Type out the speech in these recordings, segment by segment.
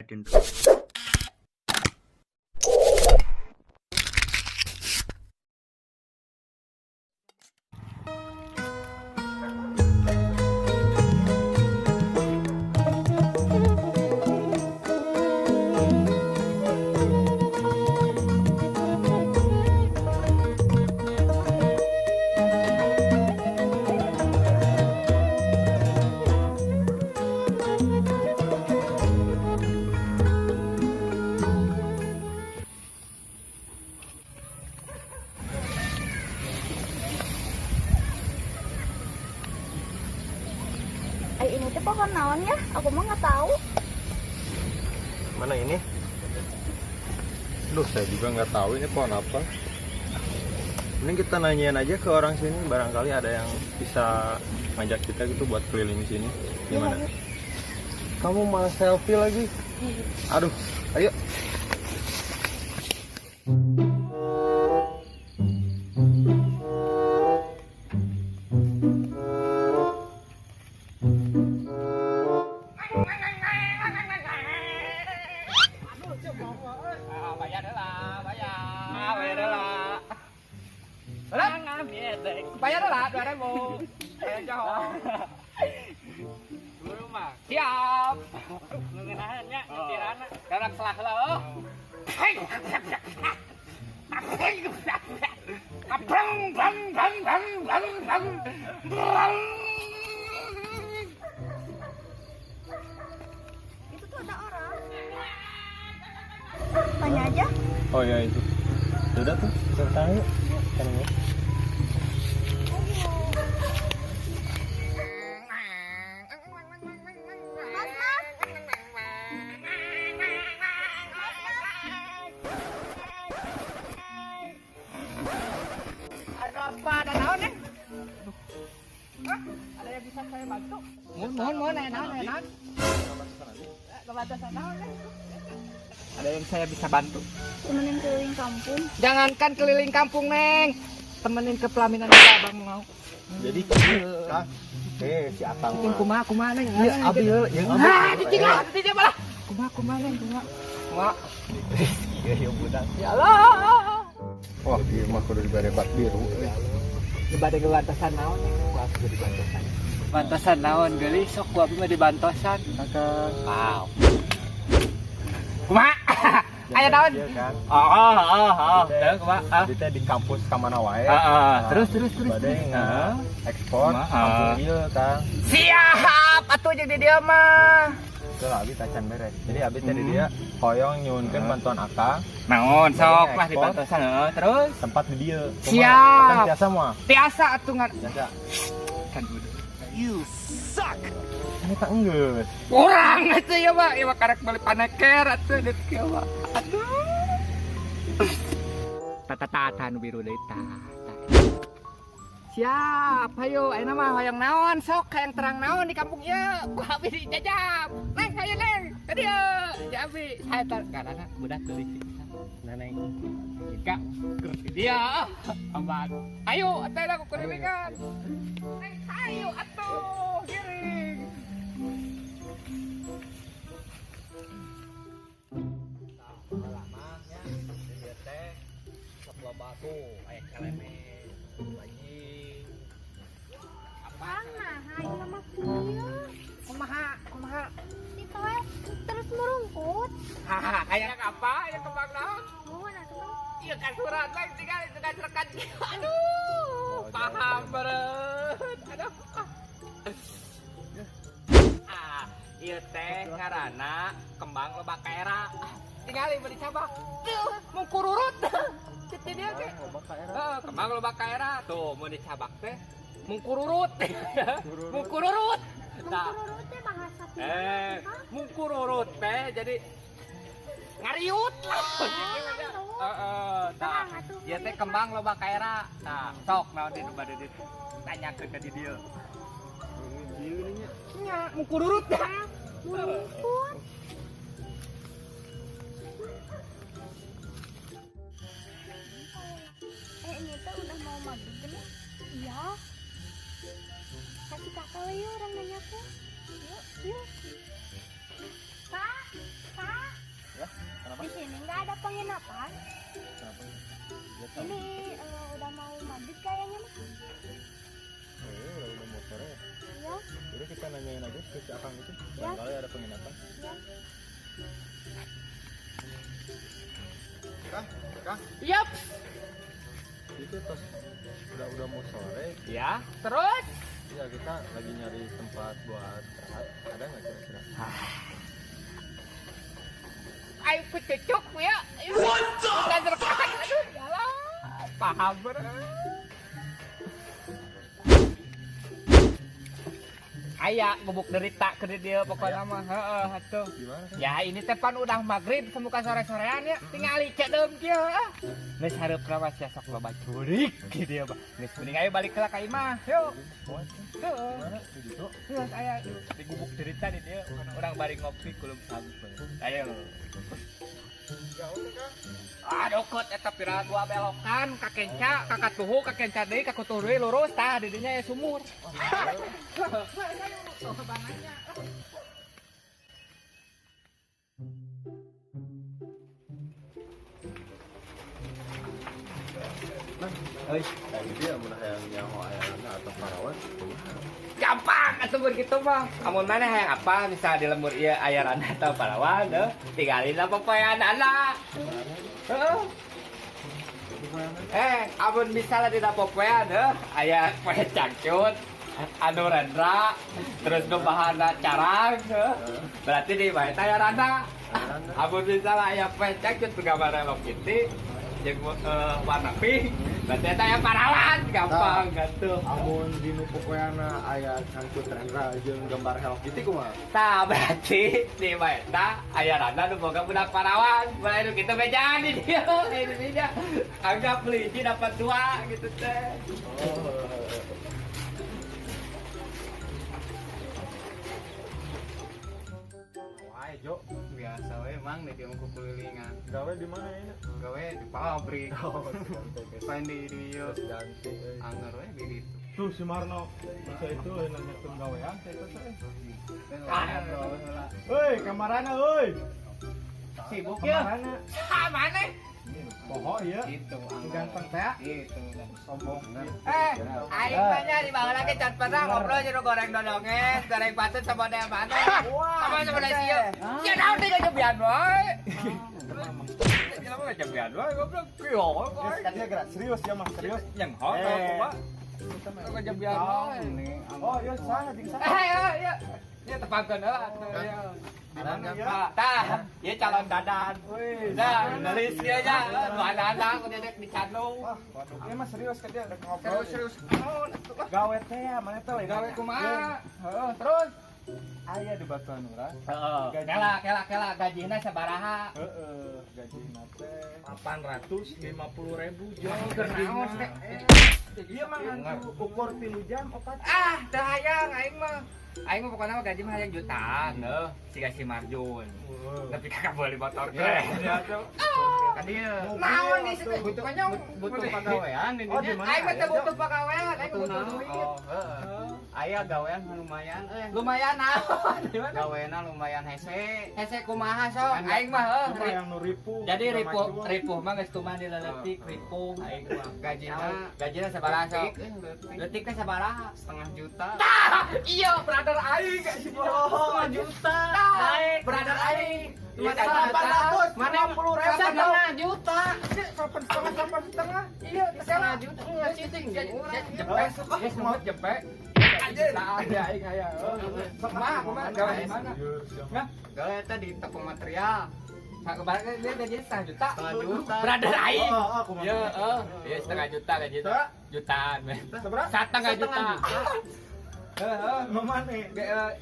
Second. Eh, ini tuh pohon naon ya? Aku mah nggak tahu. Mana ini? Duh, saya juga nggak tahu ini pohon apa. Mending kita nanyain aja ke orang sini, barangkali ada yang bisa ngajak kita gitu buat keliling sini. Gimana? Iya, ayo. Kamu malah selfie lagi. Aduh, ayo. Bayar lah, bayar, bayar lah. Bayar lah 2.000. Ayo jauh. Rumah. Siap. Ngenahannya, nyetirana. Karena selah lah. Bang bang bang bang bang bang bang. Itu tuh ada orang. Tanya aja. Oh ya itu. Udah tuh, kita kesana yuk. Sana ya. Mas, mas. Ada apa? Ada naon, Neng? Hah? Ada yang bisa saya bantu? Mohon, mohon, mohon, aya naon, aya naon? Ngebatasan naon, Neng? Ada yang saya bisa bantu? Temenin keliling kampung. Jangankan keliling kampung, Neng. Temenin ke pelaminan juga abang mau. Jadi, Kang, si Akang Cicing mah. kumaha, kumaha, Neng? Iya, abi heula, jeung abi. Ah, cicing lah, cicing malah. Kumaha, kumaha, Neng, kumaha. Kumaha. Iya, iya budak. Ya Allah. Wah, ieu mah kudu dibere bat biru. Nu bade ngebantosan naon, Neng? Ku abi kudu dibantosan. Bantosan naon, geulis sok ku abi mah dibantosan. Akang. Wow. Kumaha? Aya naon? Iya, Kang. Oh. Terus kumaha? Ah. Jadi teh di kampus ka mana wae. Heeh. Terus terus terus. Bade terus. nge ekspor Kumaha? kampung ieu, Kang. Siap atuh jeung di dieu mah. Itu lah abi tacan beres. Jadi abi teh di dieu hoyong nyuhunkeun bantuan Akang Naon sok lah Ekspor. dibantosan heeh. Terus tempat di dieu. Kumaha? Siap. Akang tiasa moal? tiasa atuh ngan Tiasa. kan udah. Ini tak enggeus. Kurang atuh ya mah, ieu mah karek beli paneker atuh deuk kieu mah. Aduh. Tata tata nu biru deui tah. Siap, ayo ayeuna mah hoyong naon sok hayang terang naon di kampung ieu. Ku abi dijajab. Neng, ayo neng, ka dieu. Jabi, saya tar karena budak geulis pisan. Neneng. Jika keur dia aman. Ayo atuh lah kukurilingan. Neng, ayo atuh giring. Lamanya di teh sok loba tuh aya celemek lagi apa Bang, nah, ayo nama kieu. Kumaha kumaha? Itu eh terus merungkut. Hahaha, kayak apa ya kembang naon? Mohon atuh, Bang. Iya kasuran lagi tinggal itu kan rekan. Aduh, paham beret. Aduh. Ah, ieu teh ngaranna kembang loba kaera. Tinggal ieu dicabak. Tuh, mungkururut. Cek dia teh. Heeh, kembang loba kaera. Tuh, mun dicabak teh mungkururut. Mungkururut. Tah. Mungkururut teh bahasa Eh, mungkururut teh jadi ngariut lah. Heeh, tah. Ieu teh kembang loba kaera. Tah, sok naon di nu bade ditanyakeun ka di dieu. Nya, mungkururut dah. Mungkururut. Eh, ini tuh udah mau maghrib nih. Iya. Kasih kakak yuk orang nanya aku. Yuk, yuk. Kak, kak. Kenapa? Di sini nggak ada penginapan. Kenapa? Dia tahu. Ini udah mau maghrib kayaknya mah. Oh, iya, udah mau sore ya. Iya. Udah kita nanyain aja ke si Akang itu. Ya. Barangkali ada penginapan. Ya. Kang, Kang, Yap. itu tos udah mau sore. Ya, terus Iya, kita lagi nyari tempat buat rehat. Ada nggak kira-kira? Ayo kucuk ya. What the? Aduh, yalah. Paham ber. Aya gubuk derita ke dia pokoknya mah. Heeh, atuh. Gimana kan? Ya ini teh pan udah maghrib semuka sore-sorean ya. Tingali cedem kieu. Geus hareupna mah sia sok loba jurik kieu dia mah. Geus mending ayo balik heula ka imah. Yuk. Heeh. Gimana? Begitu? Geus aya di gubuk derita di dieu. Urang bari ngopi kulum sampe. Ayo. Ya udah, Kang. Ah deket eta pira dua belokan ka kenca, ka katuhu, ka kenca deui, ka kutuh deui lurus tah di dinya aya sumur. Nah, kayak gitu ya, mun hayang nyaho ayana atau parawan, kumaha? Gampang atuh mun kitu mah. Amun maneh hayang apa misal di lembur ieu aya randa atau parawan heuh, tinggalin lah popoeanana. Heeh. Amun misalnya dina popoean heuh, aya poe cangcut, anu rendra, terus nu bahana carang heuh. Berarti di bae teh aya randa. Amun misalnya aya poe cangcut gambar Hello Kitty jeung warna pink, berarti eta aya parawan, gampang gitu. Amun di nu popoeana aya cangcut rendra jeung gambar Hello Kitty kumaha? Tah berarti di bae eta aya randa nu boga budak parawan. Bae nu kitu bejaan di dieu, di dinya. Anggap beli hiji dapat dua gitu teh. Oh. Wah, Jo, Biasa we mang di dieu kukulilingan. gawe di mana ini? Gawe di pabrik. Oh, ganti. Lain di dieu Terus ganti. Euy. anger we di ditu. Tuh si Marno, masa itu nanyakeun gawean teh itu teh. Heuy, kamarana euy. Sibuk ya? Kamarana. Ha maneh? Poho ieu. Gitu, Nu ganteng teh. Gitu. Sombong. Aing mah nya di bawah lagi can pernah ngobrol jeung goreng dodonges, goreng patut sama model mana. Sama sama model sieu. Sia naon teh gajebian wae. Jelema gajebian wae goblok. Kieu wae. Kan dia gerak serius ya mah, serius. Yang hot kumaha? Gajebian wae. Oh, iya saha jeung saha? Iya. Ieu tepangkeun heula atuh ieu. Di mana Ya? Tah, ieu calon dadan. Wih. Nah, nulis ieu nya, nu anak-anak udah dek dicandung. Wah, waduh. Ini mah serius kan dia udah ngobrol. Serius serius. Naon atuh lah. Gawe teh ya, mana teh lain. Gawe kumaha? Heeh, terus. Aya di Batuan urang. Heeh. Kela kela kela gajina sabaraha? Heeh, gajina teh 850.000 Jo. Keur naon teh? Iya mah ngan ukur 3 jam opat. Ah, teu hayang aing mah. Aing mah pokoknya mah gaji mah hayang jutaan heuh, siga si Marjun. Tapi kakak boleh motor keren. Ka dieu. Naon nih sih Butuh butuh pagawean di Oh, di dinya. mana? Aing mah teu butuh pagawean, aing butuh duit. Oh, heeh. Aya gawean lumayan euy. Lumayan naon? Di mana? Gaweana lumayan hese. Hese kumaha sok? Aing mah heuh. Cuma yang nu ripuh. Jadi udah ripuh maju. ripuh mah geus tuman di leutik ripuh aing mah. Gajina Gajina sabaraha sok? leutik, euy, leutik. Leutik teh sabaraha? Setengah juta. Iya, brother aing. Setengah juta. Baik, brother aing. Iya, Mana 80.000. Setengah juta. Delapan setengah, delapan setengah. Iya, Setengah juta. Enggak cicing. Jepek, ya semut jepek. Ada aing aya. Kumaha, kumaha gawe di mana? Gawe eta di toko material. Kemarin dia gaji setengah juta. Setengah juta. Brother aing. Oh, oh, kumaha. Iya, heeh. Iya setengah juta gaji. Jutaan, men. Seberapa? Setengah juta. Heeh, mana?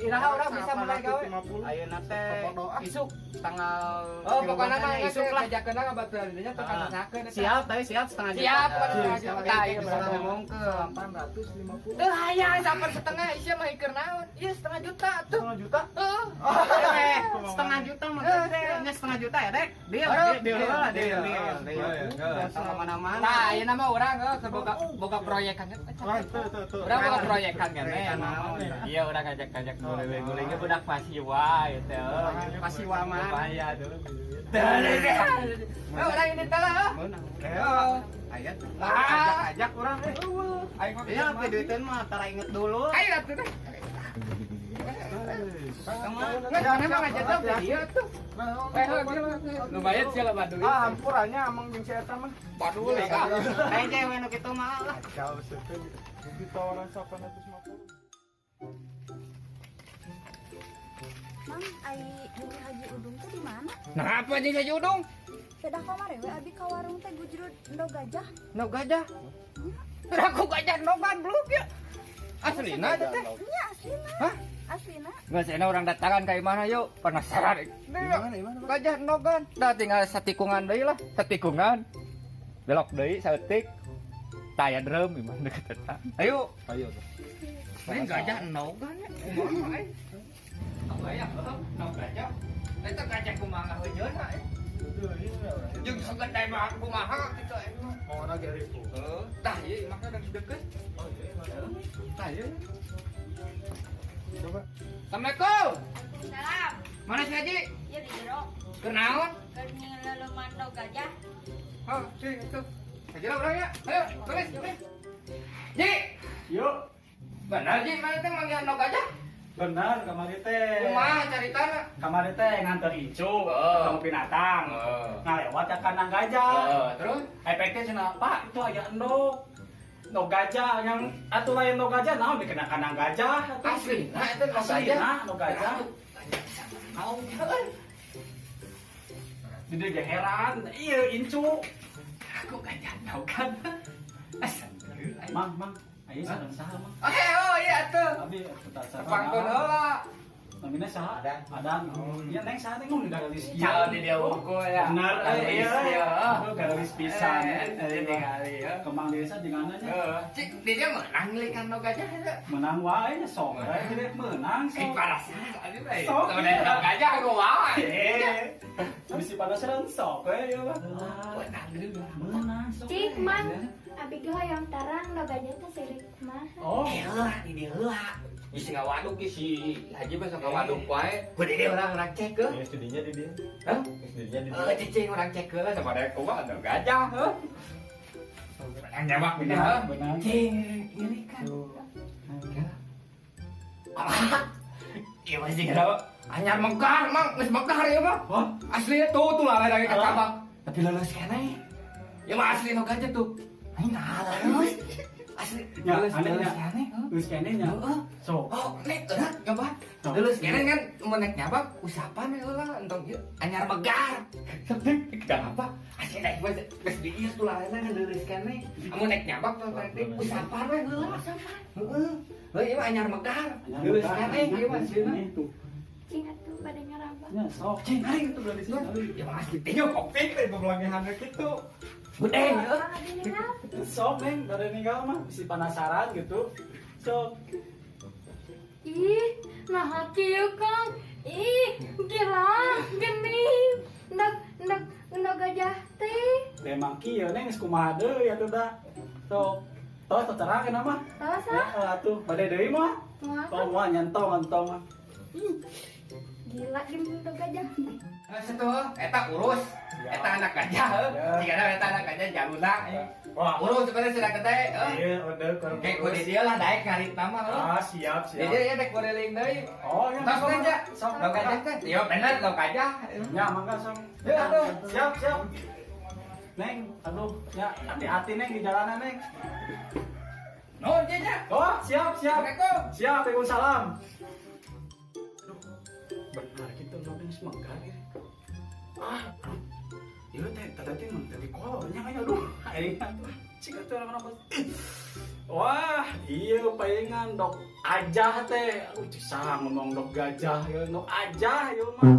Iraha orang bisa mulai gawe. Ayeuna teh Isuk. tanggal Oh, pokoknya mah isuk lah. Ngajakeun lah ngabaturan dinya teh kasakeun eta. Siap, tapi siap setengah juta. Siap, pokoknya setengah juta. Iya, Bisa brother. ngomongkeun. 850. Teu hayang sampai setengah isia mah ieu naon? Ieu setengah juta tuh. Setengah juta? Heeh. Setengah juta mah gede. Nya setengah juta ya, Dek? Deal, Aduh, deal, deal, deal, deal, deal, deal. deal. Sama mana-mana. Nah, ieu nama urang heuh keur boga boga proyekan. Wah, itu itu itu. Urang boga proyekan kan Proyekan naon? Iya, urang ngajak-ngajak guling-gulingnya budak pasiwa gitu. Pasiwa mah. Bahaya tuh. Oh, urang ini teh lah. Meunang. Heeh. Aya tuh. Ah. Ajak urang eh. Aing mah Iya, tapi duitnya mah tara inget dulu. Ayo atuh deh. Kemana? Nggak, jangan emang aja tuh dia tuh. Eh, lumayan sih lah duit. Ah, hampurannya amang jeung si eta mah. Paduli ah. Lain cewek nu kitu mah lah. Kacau sih ditawaran 850. Mang, ai jeung Haji Udung teh di mana? Nah, apa jeung Haji Udung? Pedah kamari we abi ka warung teh gujrud endog gajah. No gajah. Aku gajah nogan belum ya. Aslina aja teh. Nya aslina. Hah? Aslina. Nggak sih, orang datangan kayak mana yuk? Penasaran. Gimana, Pak? Gajah nogan. Dah tinggal satikungan deui lah, satikungan. Belok deui saeutik. Taya drum gimana deket eta. Ayo. Ayo tuh. Ini gajah nogan ya. Kumaha euy? Apa ya? Nog gajah. Eta gajah kumaha heujeuna euy. Jeung sagede mah kumaha kitu euy. Mau lagi ribu. Heuh, tah ieu imahna udah deket. Oh iya, Tah ieu. Coba. Assalamualaikum. Salam. Mana si Haji? Ya di jero. Kenaon? Keur ngeleluman endog gajah. Oh, sih itu. Haji lah urang ya. Ayo, tulis, tulis. Ji, Yuk. benar Ji, mana teh manggil endog gajah? Benar kamari teh. Kumaha caritana? Kamari teh nganter incu, Heeh. ketemu binatang. Heeh. Nah, lewat ke kandang gajah. Heeh, terus? Efeknya cenah, Pak, itu aya endog. Endog gajah yang atuh lain endog gajah naon dikena kandang gajah atuh. Asli, nah itu endog gajah. Nah, endog gajah. Kau euy. Jadi dia heran, iya incu. Aku gajah endogan. Asa Mang, mang, ayo sareng saha, Mang? Oke, oh iya atuh. Abi atuh saha. Tepangkeun heula. Namina saha? Adan. Iya, neng saha teh ngomong gagalis ieu. Calon di dia unggul ya. Benar, eh, iya. Iya. Aduh, gagalis pisan. Eh, tingali ya. Kembang desa jeung nya. Heeh. Cik, dia menang ngelikan endog gajah eta. Menang wae nya sok we, jadi menang Eh, sok. penasaran abi mah. Sok, Tuh, iya. endog gajah aku wae. Eh, bisi penasaran sok we ieu mah. Menang deui. Menang sok. Cik, Mang. Abi ge hoyong tarang endog gajah teh sirik kumaha. Oh, Heula, di dieu heula. Bisi ngawaduk ge si Haji mah sok ngawaduk wae. Gede deh urang urang cek heuh. Ini studinya di dia. Hah? Studinya di dia. Heuh, cicing urang cek heula sama ada kumaha endog gajah heuh. Menang jawab ini heuh. Benar. Cing, ini kan. Ah, iya masih kenapa? Anyar mekar, Mang, geus mekar ieu mah. Wah, Aslinya tuh tuh lah lagi kacabak. Tapi lulus keneh. Ya mah asli nu gajah tuh. Aing nah lulus. Asli Ya, lulus aneh, lulus ya. keneh. Heuh. geus kene nya. Heeh. Sok. Oh, nek eueuh nyoba. Sok. Lulus keneh kan mun nek nyabak usapan we heula entong ieu anyar megar. Kenapa? Asli nek geus geus di ieu tuh lalena kan lulus keneh. Amun nek nyabak tuh teh usapan we heula. Heeh. Heuh ieu mah anyar megar. Lulus keneh ieu mah aslina. Tuh. Cing atuh bade ngaraba. Nya sok. Cing, aing Itu berarti sih. Ya mah asli teh kopi teh bebelangehan kitu. Gede heuh. Mang abi ninggal. Sok, Neng, dari ninggal mah bisi penasaran gitu. Sok. Ih, nah kieu Kang. Ih, gila, geni. Endog endog endog gajah teh. Memang kieu Neng geus kumaha deui atuh da. Sok. Tos terang kana mah. Tos ah. Ya, atuh bade deui mah. Moal. Tong mah nyentong entong mah. Gila gini endog gajah. Satu, eta urus. Eta anak gajah, heuh. Ya. Jigana eta anak gajah jaluna. Wah, Urus sebenarnya sudah gede, heuh. iya udah kurang Kayak kudu dia lah daek ngarit nama heuh. Ah, siap, siap. Jadi ya dek kuriling deui. Oh, ya. Tos teh ja. Sok, Lo gajah teh. Iya bener lo gajah. Ya, mangga sok. Ya, aduh. Siap, siap. Neng, aduh, ya hati-hati Neng di jalanan Neng. Nuhun Ji, nya. Oh, siap, siap. Assalamualaikum. Siap, Waalaikumsalam. Aduh, benar gitu nodeng semenggar ya. Ah, aduh. Iya teh, tadi teh mun teh kolornya kayak aduh, aing atuh. Cik atuh orang apa? Wah, iya palingan dok ajah teh. Aduh, cik saha ngomong dok gajah ya, dok ajah ya mah.